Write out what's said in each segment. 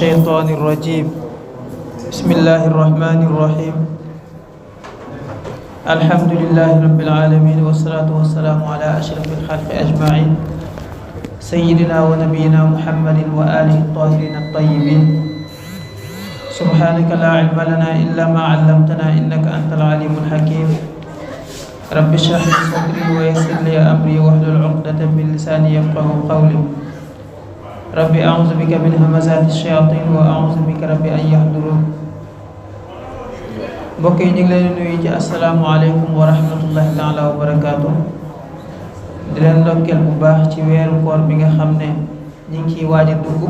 الشيطان الرجيم بسم الله الرحمن الرحيم الحمد لله رب العالمين والصلاة والسلام على أشرف الخلق أجمعين سيدنا ونبينا محمد وآله الطاهرين الطيبين سبحانك لا علم لنا إلا ما علمتنا إنك أنت العليم الحكيم رب اشرح لي صدري ويسر لي أمري واحلل عقدة من لساني يفقهوا قولي ربي أعوذ بك من همزات الشياطين وأعوذ بك ربي أن يحضرون mbokk yi ñu ngi leen nuyu ci asalaamaaleykum wa rahmatullahi taala wa barakaatu di leen ndokkeel bu baax ci weeru koor bi nga xam ne ñu ngi ciy waaj a dugg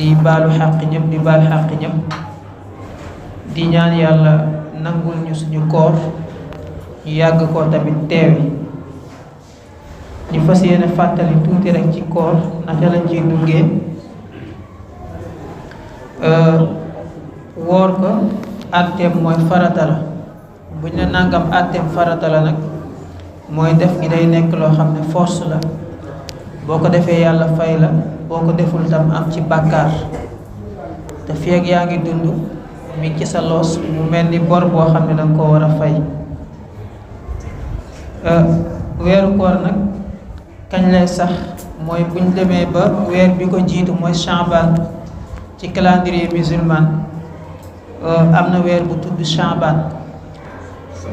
di baalu xàq ñëpp di baal xàq ñëpp di ñaan yàlla nangul ñu suñu koor ñu yàgg koo tamit teewe ñu fas yéene fàttali tuuti rek ci koor naka lañ ciy duggee woor ko àtteem mooy farata la buñ ne nangam àtteem farata la nag mooy def gi day nekk loo xam ne force la boo ko defee yàlla fay la boo ko deful tam am ci bàkkaar te feeg yaa ngi dund mi ci sa loos mu mel ni bor boo xam ne danga ko war a fay weeru koor nag kañ lay sax mooy buñ demee ba weer bi ko jiitu mooy Sha'ban ci calendrier musulman am na weer bu tudd Sha'ban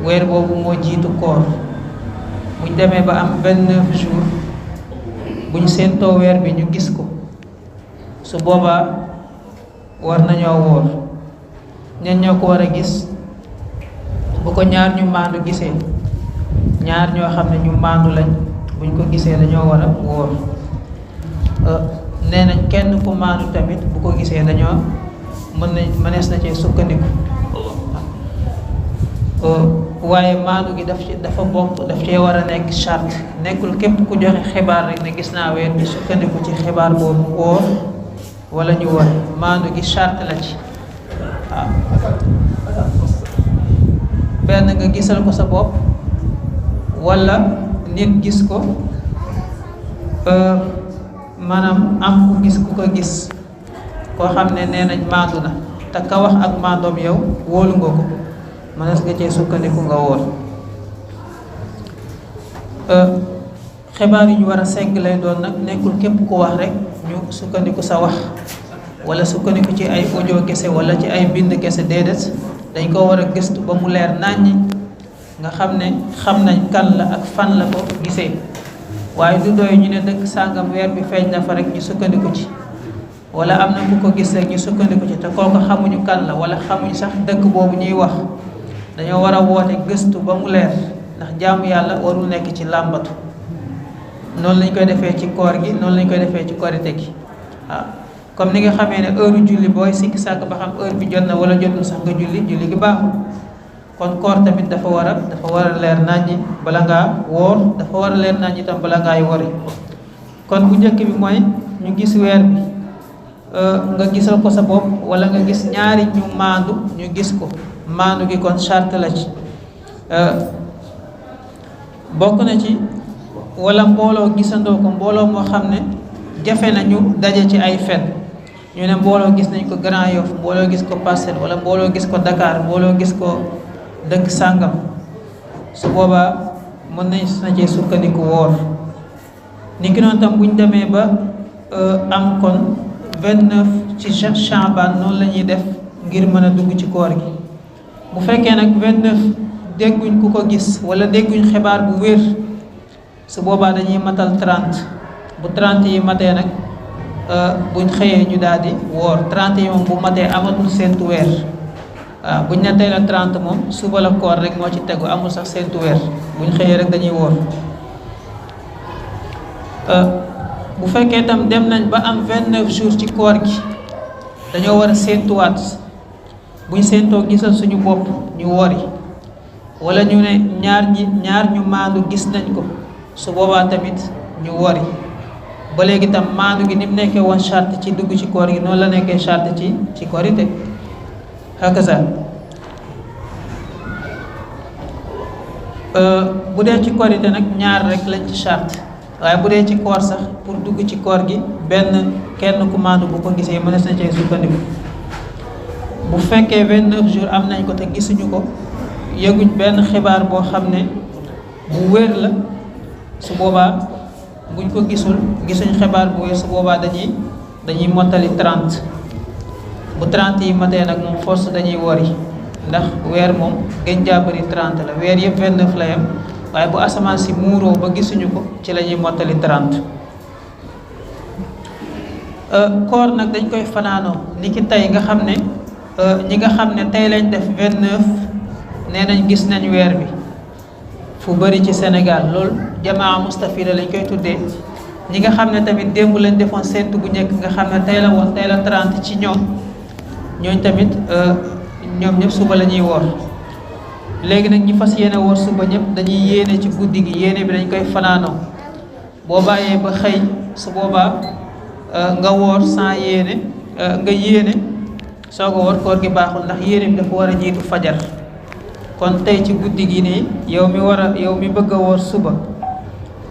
weer boobu moo jiitu koor buñ demee ba am 29 jours buñ séentoo weer bi ñu gis ko su boobaa war nañoo woor ñen ñoo ko war a gis bu ko ñaar ñu maandu gisee ñaar ñoo xam ne ñu maandu lañ buñ ko gisee dañoo war a wóor nee nañ kenn ku maandu tamit bu ko gisee dañoo mënees na cee sukkandiku waaye maandu gi dafa bokk daf cee war a nekk charte nekkul képp ku joxe xibaar rek ne gis naa weer bi sukkandiku ci xibaar boobu wóor wala ñu war maandu gi charte la ci waaw benn nga gisal ko sa bopp wala nit gis ko maanaam am ku gis ku ko gis koo xam ne nee nañ maandu na te ka wax ak maandoom yow wóolu nga ko mënees nga cee sukkandiku nga wóor xibaar yu ñu war a segg lay doon nag nekkul képp ku wax rek ñu sukkandiku sa wax wala sukkandiku ci ay audio kese wala ci ay bind kese déedéet dañ ko war a gëstu ba mu leer nàññi nga xam ne xam nañ kan la ak fan la ko gisee waaye du doy ñu ne dëkk sàngam weer bi feeñ na fa rek ñu sukkandiku ci wala am na ku ko gis rek ñu sukkandiku ci te kooku xamuñu kan la wala xamuñu sax dëkk boobu ñuy wax dañoo war a woote gëstu ba mu leer ndax jaamu yàlla warul nekk ci làmbatu noonu lañ koy defee ci koor gi noonu lañ koy defee ci korite gi waaw comme ni nga xamee ne heure julli booy sikki sàkk ba xam heure bi jot na wala jotul sax nga julli gi baaxul kon koor tamit dafa war a leer naññi bala ngaa woor dafa war a leer naññi itam bala ngaay wori kon bu njëkk bi mooy ñu gis weer bi nga gisal ko sa bopp wala nga gis ñaari ñu maandu ñu gis ko maandu gi kon charte la ci bokk na ci wala mbooloo gisandoo ko mbooloo moo xam ne jafe nañu daje ci ay fen ñu ne mbooloo gis nañ ko Grand Yoff mbooloo gis ko Parcelles wala mbooloo gis ko Dakar mbooloo gis ko dëkk sàngam su boobaa mën nañ na cee sukkandiku woor ni ki noonu tam buñ demee ba am kon 29 ci Sha'ban noonu la ñuy def ngir mën a dugg ci koor gi bu fekkee nag 29 dégguñ ku ko gis wala dégguñ xibaar bu wér su boobaa dañuy matal 30 bu 30 yi matee nag buñ xëyee ñu daal di woor 30 yi moom bu matee amatul seentu weer waaw buñ ne tey la 30 moom suba la koor rek moo ci tegu amul sax seentu weer buñ xëyee rek dañuy woor bu fekkee itam dem nañ ba am 29 jours ci koor gi dañoo war a séentuwaat buñ séentoo gisal suñu bopp ñu wori wala ñu ne ñaar ñu maandu gis nañ ko su boobaa tamit ñu wori ba léegi tam maandu gi ni mu nekkee woon charte ci dugg ci koor gi noonu la nekkee charte ci korite hakaza bu dee ci korite nag ñaar rek lañ ci charte waaye bu dee ci koor sax pour dugg ci koor gi benn kenn ku maandu bu ko gisee mënees na cee sukkandiku. bu fekkee 29 jours am nañ ko te gisuñu ko, yëguñ benn xibaar boo xam ne bu wér la, su boobaa buñ ko gisuñ xibaar bu wér, su boobaa dañuy mottali 30. bu 30 yi matee nag moom force dañuy wori, ndax weer moom gën jaa bëri 30 la, weer yëpp 29 la yam, waaye bu asamaan si muuroo ba gisuñu ko ci la ñuy mottali 30. koor nag dañ koy fanaanoo ni ki tey nga xam ne ñi nga xam ne tey lañ def 29 nee nañ gis nañ weer bi fu bëri ci Sénégal, loolu jamaa mustafida lañ koy tuddee. ñi nga xam ne tamit démb lañ defoon séntu bu njëkk nga xam ne tey la woon, tey la 30 ci ñooñ tamit ñoom ñëpp suba la ñuy woor. léegi nag ñi fas yéene woor suba ñëpp dañuy yéene ci guddi gi, yéene bi dañ koy fanaanoo. boo bàyyee ba xëy su boobaa nga woor sans yéene, nga yéene soog a woor, koor gi baaxul ndax yéene bi dafa war a jiitu fajar. kon tey ci guddi gi nii yow mi bëgg a woor suba,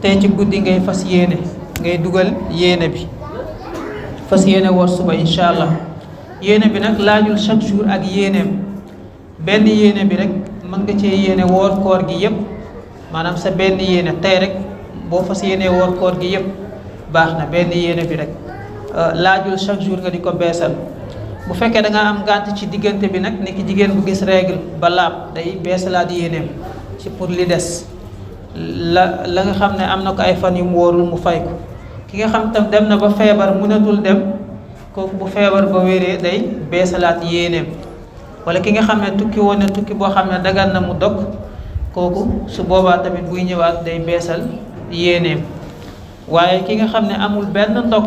tey ci guddi ngay fas yéene, ngay dugal yéene bi fas yéene woor suba incha allah. yéene bi nag laajul chaque jour ak yéeneem, benn yéene bi rek mën nga cee yéene woor koor gi yëpp, maanaam sa benn yéene tey rek boo fas yéene woor koor gi yëpp baax na, benn yéene bi rek laajul chaque jour nga di ko beesal. bu fekkee da nga am gànt ci diggante bi nag, niki jigéen bu gis règle ba laab day beesalaat yéeneem ci pour li des la nga xam ne am na ko ay fan yu mu wóorul mu fay ko. ki nga xam tam dem na ba feebar mënatul dem, kooku bu feebar ba wéree day beesalaat yéeneem. wala ki nga xam ne tukki woon ne tukki boo xam ne dagan na mu dog, kooku su boobaa tamit buy ñëwaat day beesal yéeneem. waaye ki nga xam ne amul benn ndog,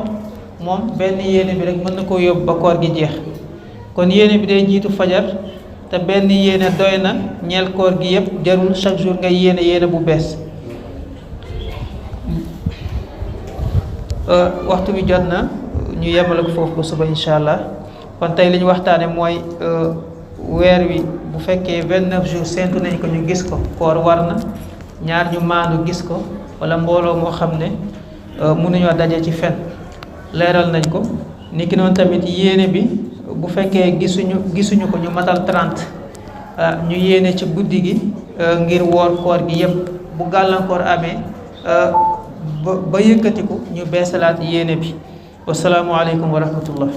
moom benn yéene bi rek mën na koo yóbbu ba koor gi jeex. kon yéene bi day jiitu fajar, te benn yéene doy na ñeel koor gi yëpp, jarul chaque jour nga yéene bu bees. waxtu bi jot na, ñu yemale ko foofu ba suba incha allah. kon tey li ñu waxtaane mooy weer wi bu fekkee 29 jours séntu nañ ko ñu gis ko, koor war na. ñaar ñu maandu gis ko, wala mbooloo moo xam ne mënuñoo daje ci fen, leeral nañ ko. niki noonu tamit yéene bi bu fekkee gisuñu ko ñu matal 30, ñu yéene ci guddi gi ngir woor koor gi yëpp. bu gàllankoor amee ba yëkkatiku ñu beesalaat yéene bi. wasalaamualeykum wa rahmatullah.